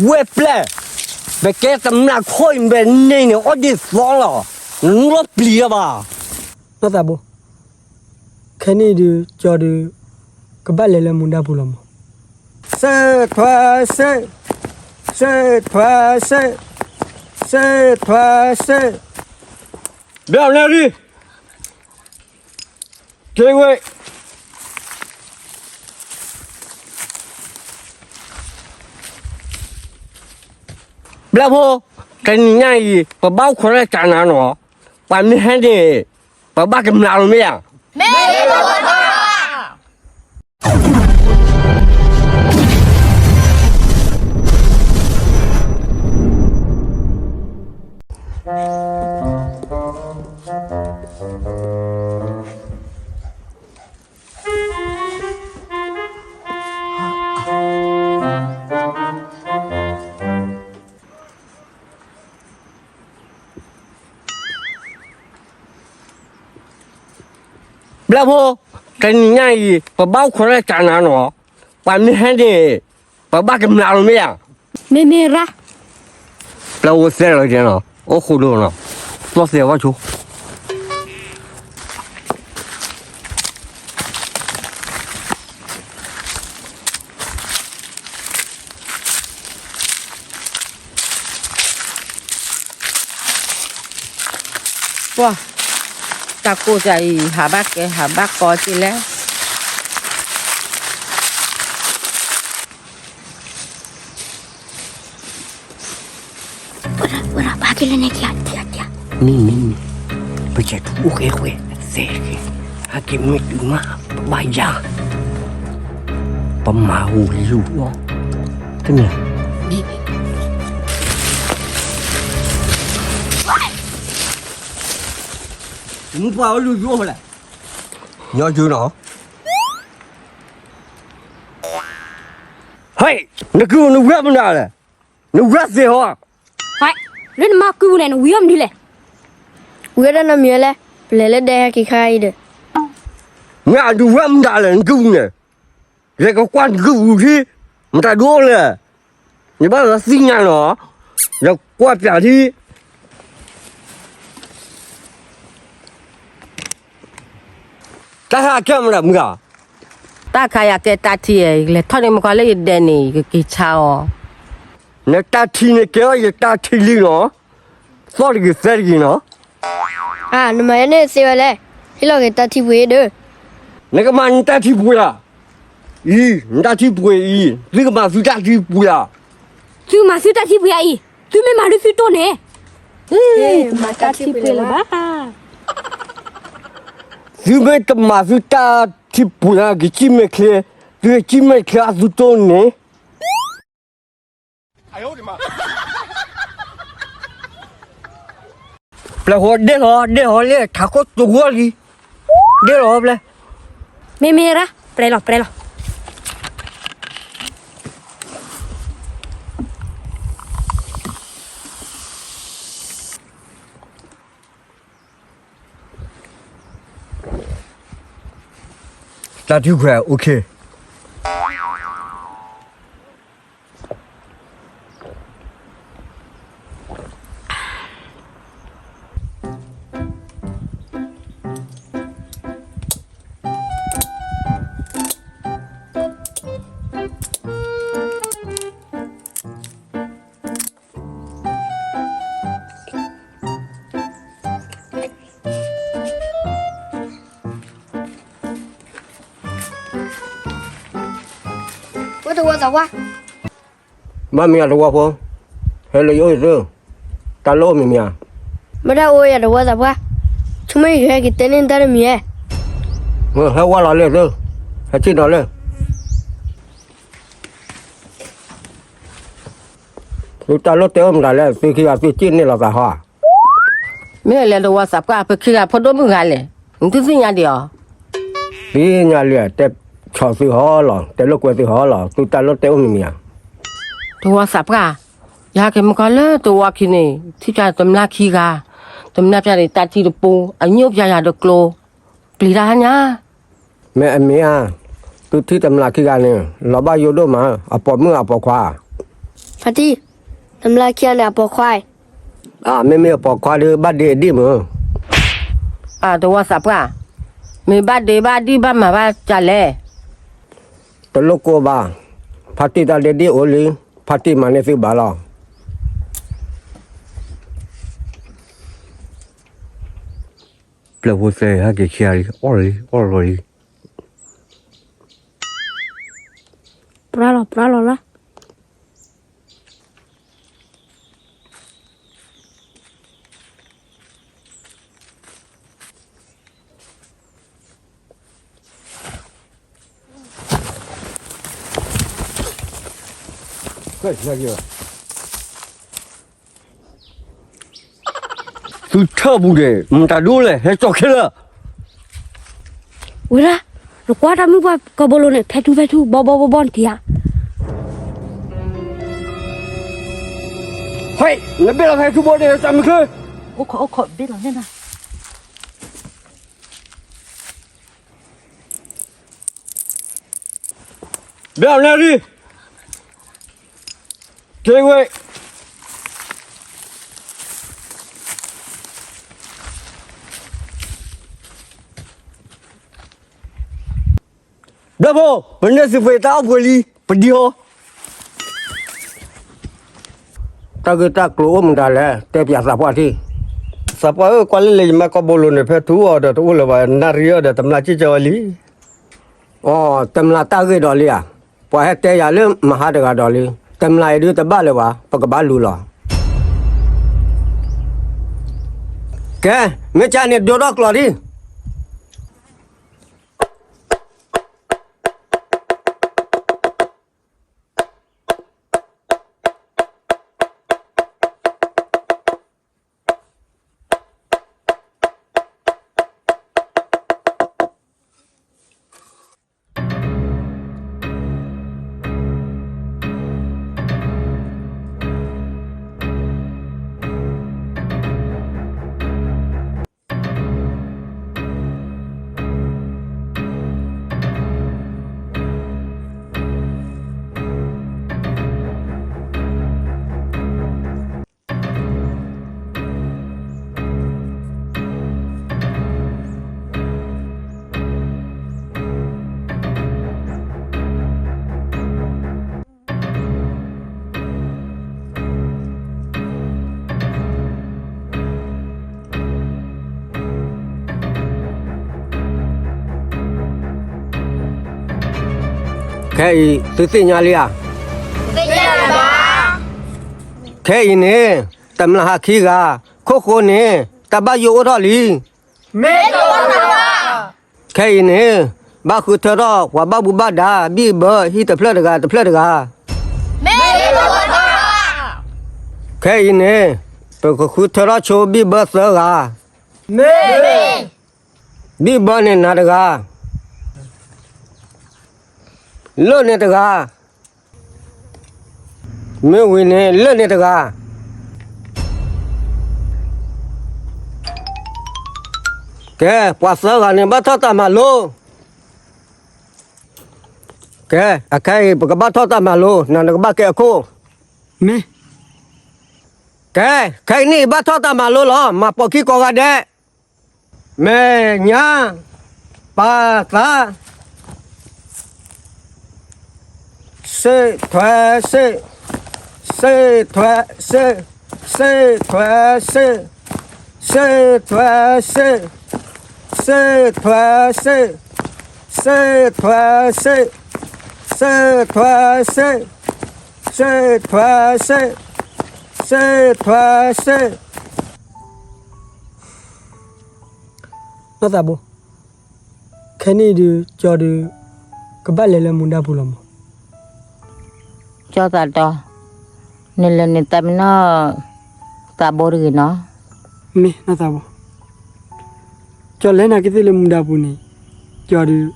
ဝဲၢ်ပျဲၢ်, ပကဲတမျၢ်ခိၣ်အံၤ ပန့ၢ်န့ၣ်အီၣ်ဒ်သိးလီၤ, နနီၢ်ပျံၤလၢၤဘၣ်. နီၢ်သးဘိ, ခဲန့ၣ်ဒုး ကၠီဒုး ကဘၣ်လဲၤလၢမူဒါပူၤလီၤမး. စဲးထွဲစဲး, စဲးထွဲစဲး, စဲးထွဲစဲး, ဘျဲၣ်နၣ်ရံၣ်, က့ဝဲ ပျဲၢ်ဖိ, တနံၤညါအံၤ ပဘၣ်အိၣ်ခိးလၢကၠးနၤနီၤ, ပှၤမ့ၢ်ဟဲန့ၣ် ပဘၣ်ကမျၢၢ်လီၤမ့ၢ်ဧါ. ပျဲၢ်ဖိ, တနံၤညါအံၤ ပဘၣ်အိၣ်ခိးလၢကၠးနၤနီၤ, ပှၤမ့ၢ်ဟဲန့ၣ် ပဘၣ်ကမျၢၢ်လီၤမ့ၢ်ဧါ. မ့မ့ၢ်ရၣ်. ပျဲၢ်ဖိသဲလီၤက့ၤနီၤ, အိၣ်ဃိဒိၣ်နီၤ, သီၣ်သဲဝဲဆိ ပှၤ, တၢ်ကိၢ်တၢ်အံၤ ဟးဘၣ်ကဲ ဟးဘၣ်ကီက့ၤလဲၣ်. ဝဲဒၣ်ဘၣ်က့ၤလၢန့ၣ် မ့ၢ်မ့ၢ်မ့ၢ်, ပကဲထူအိၣ်ဃဲဃဲ, သဲဃဲ, ဟဲက့ၤမ့ၢ်တုၤမး ပဘၣ်ယၤ, ပမၤဟူလံဟူလီၤ, တမ့ၢ်, မူပှၢ်အိၣ်လူၤယိၣ်လဲၣ်, ညီယိၣ်နီၤ. ဟဲ, နကုၢ်နဝံၤမနုၤလဲၣ်, နဝံၤသ့ၣ်ဟီ. ဟဲ, လၢနမါကုၢ်ပူၤန့ၣ် နဝံၤအီၣ်မနုၤလဲၣ်. ဝံၤအီၣ်တၢ်နီတမံၤလဲၣ်, ပလဲၤလၢဒဲဟဲက့ၤခါအံၤဒီး. မ့ၢ်အဒုးဝဲမနုၤလဲၣ် နကုၢ်ပူၤန့ၣ်, ယကကွၢ်နကုၢ်ပူၤထံ, မတၤဒိၣ်လဲၣ်, ယဘၣ်သ့ၣ်ညါနီၤ, ယကွၢ်ပၠးထံ တၢ်ဟးကဲမနုၤမုၢ်ဧါ, တၢ်ခါယၤကဲတၢ်ထံ, လဲၤထီၣ်န့ၢ်မကီလၢယဒဲန့ၣ် ယကက့ၤဆါအီၤ. နတၢ်ထံန့ၣ်ကဲအီၤ ယတၢ်ထံလံနီၤ, သီၣ်တဂ့ၤသဲတဂ့ၤနီၤ. အါ, နမၤယဲန့ၣ်သ့ဝဲလဲၣ်, ဟ့ၣ်လီၤက့ၤတၢ်ထံပှ့ၤဒီး. နကမၤနတၢ်ထံပှ့ၤဧါ, အံၤ နတၢ်ထံပှ့ၤအံၤ, သုကမၤသုတၢ်ထံပှ့ၤဧါ. သုမၤသုတၢ်ထံပှ့ၤအံၤ, သုမ့ၢ်မၤဒုးသုတိၢ်န့ၣ်, မၤတၢ်ထံပှ့ၤလၢၤဘၣ်. သုမ့ၢ်တမၤသုတၢ်ထံပှ့ၤဧါ, ကစံၣ်မဲာ်ချ့, သုကစံၣ်မဲာ်ချ့အသုတိၢ်န့ၣ်. ပျဲၢ်ဃိဒ့ၣ်လီၤ, ဒ့ၣ်လီၤလၢထးခိၣ်တဝီလံ, ဒ့ၣ်လီၤပျဲၢ်. မ့မ့ၢ်ရၣ်, ပျဲၢ်လီၤ, ပျဲၢ်လီၤ. တၢ်ထံခွဲး, OK. ဝဲတဝီသးပှၢ်, ဘၣ်မနုၤတဝီဖိ, ဟဲလၢယအိၣ်သု, တၢ်လီၢ်အိၣ်မနုၤမနုၤဧါ. မ့ၢ်တၢ်အိၣ်ယၤတဝီသးပှၢ်, ဆိမိၣ်ယကဟဲက့ၤတဲန့ၢ်တၢ်တမံၤဧါ. ဟဲဝဲလီၤလၢသု, ဟဲဆ့ၣ်နီၤလၢ သုတၢ်လီၢ်တဲအိၣ်မတၤလဲၣ်, သုခံဂၤသုစ့ၣ်န့ၢ်လီၤသးဟီဧါ. မ့ၢ်လဲၤတဝီသးပှၢ်, ပခံဂၤဖိဒိၣ်မုၣ်ဂၤလဲၣ်, နသုသ့ၣ်ညါဒံးဧါ. သ့ၣ်ညါလံ, တဲဆီၣ်သုဟီလီၤ, တဲလိာ်ကွဲသုဟီလီၤ, သုတၢ်လီၢ်တဲအိၣ်မနုၤမနုၤဧါ. တဝီသးပှၢ်, ယဟဲက့ၤမုၢ်ကီၢ်လၢတဝီခံန့ၣ်, ထံၣ်ပျၢ်တမျၢ်ခံဂၤ, တမျၢ်ပျၢ်န့ၣ် တၢ်ထံတပူၤ, အညိၣ်ပျၢ်ယၤတကျိၤ, ပျံၤတၢ်ဟါညါ. မ့ၢ်အမ့ၢ်ဧါ, သုထံၣ်တမျၢ်ခံဂၤန့ၣ်, လီၤဘၣ်ယိၣ်ဒိၣ်မး, အပိာ်မုၣ်အပိာ်ခွါ. ဖါတံၢ်, တမျၢ်ခံဂၤန့ၣ်အပိာ်ခွါအံၤ, မ့မ့ၢ်အပိာ်ခွါဒီးဘၣ်ဒ့အဒံၣ်မုၢ်, အတဝီသးပှၢ်, မ့ၢ်ဘၣ်ဒ့ဘၣ်ဒံၣ်ဘၣ်မၤဘၣ်ကလဲၣ်, တလိၣ်ကိၢ်ဘၣ်, ဖါတံၢ်တၢ်ဒ့ဒ့အိၣ်လံ, ဖါတံၢ်မၤန့ၢ်သုဘၣ်လီၤ. ပျဲၢ်ဖိသဲဟဲက့ၤခံဂၤလံ, အီၣ်လီၤလံ, အီၣ်လီၤလံ, ပြၢ်လီၤ, ပြၢ်လီၤလီၤ. သုထၢၣ်ပူၤန့ၣ် မတၤဒိလဲၣ် ဟဲကၠီခဲလၢာ်, ဝဲဒၣ်, နကွၢ်တၢ်မုၢ်ပှၢ်ကီဘိလိၤန့ၣ် ဖဲထူဖဲထူ ဘီဘီဘီဘီနထံၣ်ဧါ, ဟဲ, နဘ့ၣ်လီၤဖဲထူဘိန့ၣ် တၢ်မုၢ်ချၢ, အိၣ်ခိးအိၣ်ခိးဘ့ၣ်လီၤန့ၣ်, ဘ့ၣ်အီၤန့ၣ်လံ, က့ဝဲ, ဒီဖိ, ပန့ၢ်သုးပှ့ၤတၢ်အီၣ်ပှ့ၤလံ, ပဒံဟီ, တၢ်ဂ့ၢ်တၢ်ကျိၤအိၣ်မတၤလဲၣ် တဲပၠးသးပှၢ်ထံၣ်, သးပှၢ်ဧၢ ကွၢ်လၢလၢယမါကီဘိလိၤန့ၣ် ဖဲထူအီၤဒီးတအိၣ်လၢၤဘၣ် နၣ်ရံၣ်အီၤဒီးတမျၢ်စ့ၢ်ကီးဝဲလံ, အိ, တမျၢ်တၢ်ဂ့ၢ်ဒီးလံဧါ, ပှၤဟဲတဲယၤလၢမဟါတဂၤဒီးလံ, တမျၢ်အံၤဒုးတဘၣ်လၢၤဘၣ် ပကဘၣ်လူၤလီၤ, ကဲ, မ့ၢ်ကန့ၣ်ဒိထီၣ်ကျီၤဒံး ခဲအံၤသုသ့ၣ်ညါလံဧါ, ခဲအံၤန့ၣ်, တမျၢ်ဟးခံဂၤ, ခိၣ်ဃိန့ၣ်, တၢ်ဘၣ်ယိၣ်အိၣ်ထီၣ်လံ, မ့ၢ်တအိၣ်ထီၣ်ဘၣ်, ခဲအံၤန့ၣ်, ဘၣ်ဃုထၢထီၣ်ပှၤဘၣ်မူဘၣ်ဒါ ဘံၣ်ဘၢဟံၣ်တဖျၢၣ်တဂၤတဖျၢၣ်တဂၤ, မ့ၢ်တအိၣ်ထီၣ်ဘၣ်, ခဲအံၤန့ၣ်, ပကဃုထၢထီၣ်ဆိဘံၣ်ဘၢသၢဂၤ, မ့ၢ်, ဘံၣ်ဘၢန့ၣ်နၤတဂၤ, လၢၢ်န့ၣ်တဂၤ, မ့ၢ်ဝံၤန့ၣ်လၢၢ်န့ၣ်တဂၤ, ကဲ, ပှၤသၢဂၤန့ၣ်ဘၣ်ထီၣ်တၢ်မၤလိ, ကဲ, အခဲအံၤပကဘၣ်ထီၣ်တၢ်မၤလိ နၤနကဘၣ်ကဲအခိၣ်, မ့ၢ်, ကဲ, ခဲအံၤန့ၣ်ဘၣ်ထီၣ်တၢ်မၤလိလီၤ မၤပိာ်ခံကိးဂၤဒဲး, မဲာ်ညါ, ပၢ်သး, စ့ထွဲစ့, စ့ထွဲစ့, စ့ထွဲစ့, စ့ထွဲစ့, စ့ထွဲစ့, စ့ထွဲစ့, စ့ထွဲစ့, စ့ထွဲစ့, စ့ထွဲစ့ နီၢ်သးဘိ, ခဲန့ၣ်ဒုး ကၠီဒုး ကဘၣ်လဲၤလၢမူဒါပူၤလီၤမး, ကၠီသးတီ, နလဲၤန့ၣ်သးမံနီၢ်သးဘိတဂ့ၤနီၤ, မ့ၢ်နီၢ်သးဘိ, ကၠီလဲၤနာ်က့ၤသ့ၣ်လၢမူဒါပူၤန့ၣ်, ကၠီဒုး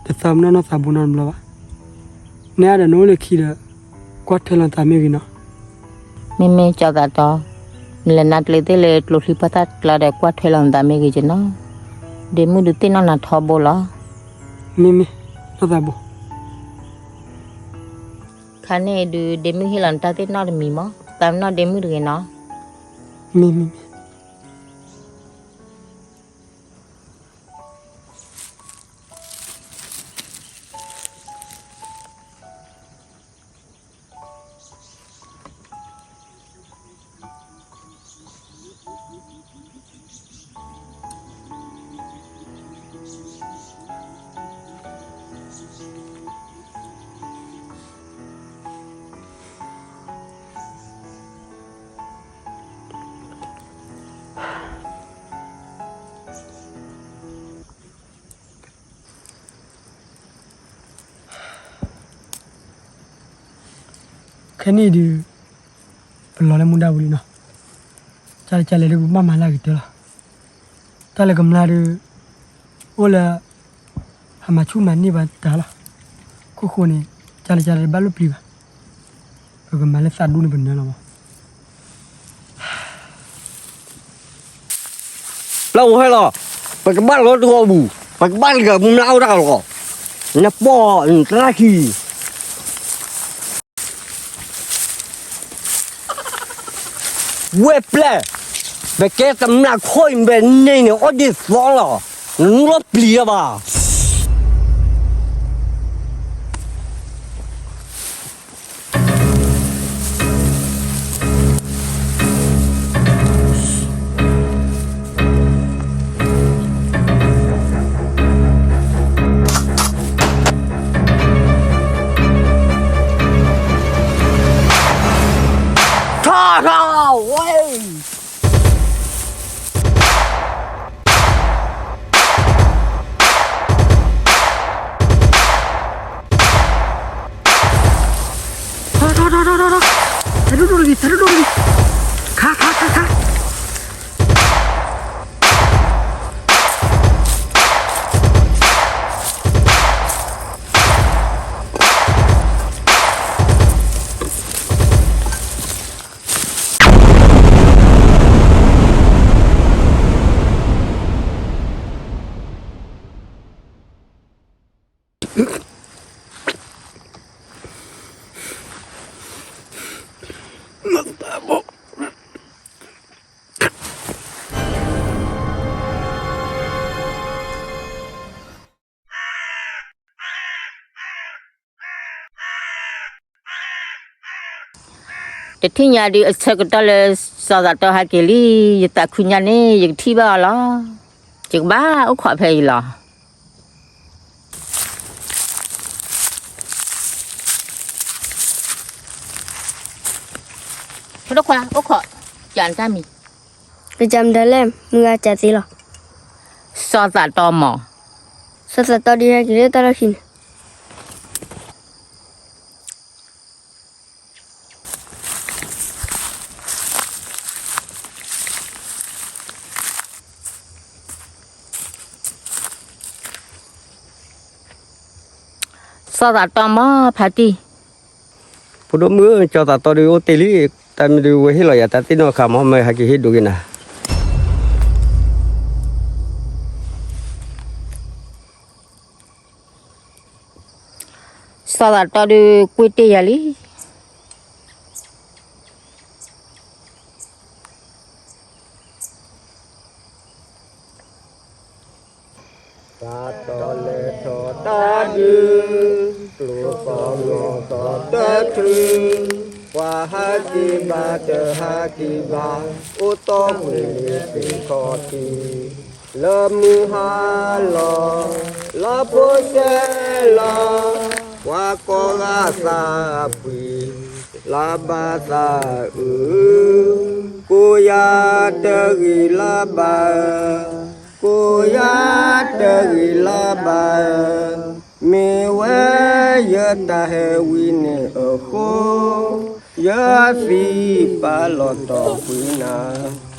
တသးမံနီၢ်နီၢ်သးဘိနီတဘျီဘၣ်, နအါဒီးနအိၣ်လၢခံဒီး ကွၢ်ထွဲလီၤနသးမ့ၢ်ဂ့ၤနီၤ မ့မ့ၢ်ကၠီသးတီ, နလဲၤနာ်က့ၤသ့ၣ်လၢကျိချံပှၢ်သၣ်ကျါဒီးကွၢ်ထွဲလီၤနသးမ့ၢ်ဂ့ၤက့နီၤ, ဒ့မုၣ်ဒုးသ့ၣ်နီၣ်နၤထီဘိလီၤ, မ့မ့ၢ်နီၢ်သးဘိ, ခါန့ၣ်ဒုး ဒ့မုၣ်ဟ့ၣ်လီၤနတၢ်သ့ၣ်နီၣ်တမံၤမး, သးပ့ၤနီၣ်ဒ့မုၣ်တဂ့ၤနီၤ. မ့ၢ်မ့ၢ်မ့ၢ်. ခဲန့ၣ်ဒုး ပလီၤလၢမူဒါပူၤလံနီၤ. ကၢ်လၢကၢ်လဲၣ်ဒုး ပဘၣ်မၤလၢအဂ့ၤတၢၢ်လီၤ. တၢ်လၢကမျၢၢ်ဒုး အိၣ်လၢ ဟးမၤဆူၣ်မၤန့ၢ်ဘၣ်တၢ်လီၤ. ခိၣ်ဃိန့ၣ် ကၢ်လၢကၢ်လဲၣ်ဒုးဘၣ်လိၣ်ပျံၤဘၣ်. ပကမၤလၢသးဒူန့ၣ်ပနၢၤလီၤမး. ပျၢ်ဝဲဟဲလီၤ, ပကဘၣ်လီၤတဂီၤပူၤ, ပကဘၣ်တဂၤမူနၢ်အိၣ်တၢ်လီၤ, နပီၢ်နသရၣ်ခံ, ဝဲပျဲၢ်, ပကဲတမျၢ်ခိၣ်အံၤ ပန့ၢ်န့ၣ်အီၣ်ဒ်သိးလီၤ, နနူၢ်လီၤပျံၤလၢၤဘၣ်. ထီၣ်ထီၣ်ဝဲ ထီၣ်ထီၣ်ထီၣ်ထီၣ်ထီၣ်, သးဒိၣ်ဒိၣ်တဂ့ၤ, သးဒိၣ်ဒိၣ်တဂ့ၤ, ခါခါခါခါ. တထံၣ်ညါဒုး အဆၢကတီၢ်လၢ စီၤသးတီဟဲက့ၤလံ, ယသးခုညါန့ၣ် ယကထံၣ်ဘၣ်အီၤလီၤ. ယကဘၣ်အိၣ်ခိးဖဲအံၤလီၤ. ဖိဒိၣ်ခွါ အိၣ်ခိး, ကၢ်နတၢ်မံၤ, ကစၢ်မတၤလဲၣ်, မုၢ်ဂၤစၢ်သ့လီၤ. စီၤသးတီမး, စီၤသးတီဒုးဟဲက့ၤလၢတၢ်လီၢ်ခံန့ၣ် စီၤသးတီမး ဖါတံၢ်, ဖိဒိၣ်မုၣ်ဧၢ, စီၤသးတီဒုးအိၣ်တ့ၢ်လံ, တၢ်မ့ၢ်ဒုးဝဲဟ့ၣ်လီၤယၤတၢ်သ့ၣ်နီၣ်အခါမး မ့ၢ်ဟဲက့ၤဟ့ၣ်ဒိးက့ၤနၤ. စီၤသးတီဒုးကွံာ်တ့ၢ်ယၤလံ. သးတီလဲၤထီၣ်တၢ်ဒုး, ကျိသီၣ်နီၣ်သီၣ်တချုး, ပှၤဟးက့ၤဘၣ်တဟးက့ၤဘၣ်, အိၣ်တီၢ်ပှ့ၤလၢသ့ၣ်ခီၣ်ထံး, လၢမုၢ်ဟါလီၤ, လါဖိဆဲးလီၤ, ပှၤကိးဂၤသးပှ့ၤ, လါဘၣ်သးအုး, ကိးယၤတဂ့ၤလါဘၣ်, ကိးယၤတဂ့ၤလါဘၣ်, မ့ၢ်ဝဲယတၢ်ဟဲဝံန့ၣ်အဃိ, ယသံပာ်လီၤတီၢ်ပှ့ၤနၤ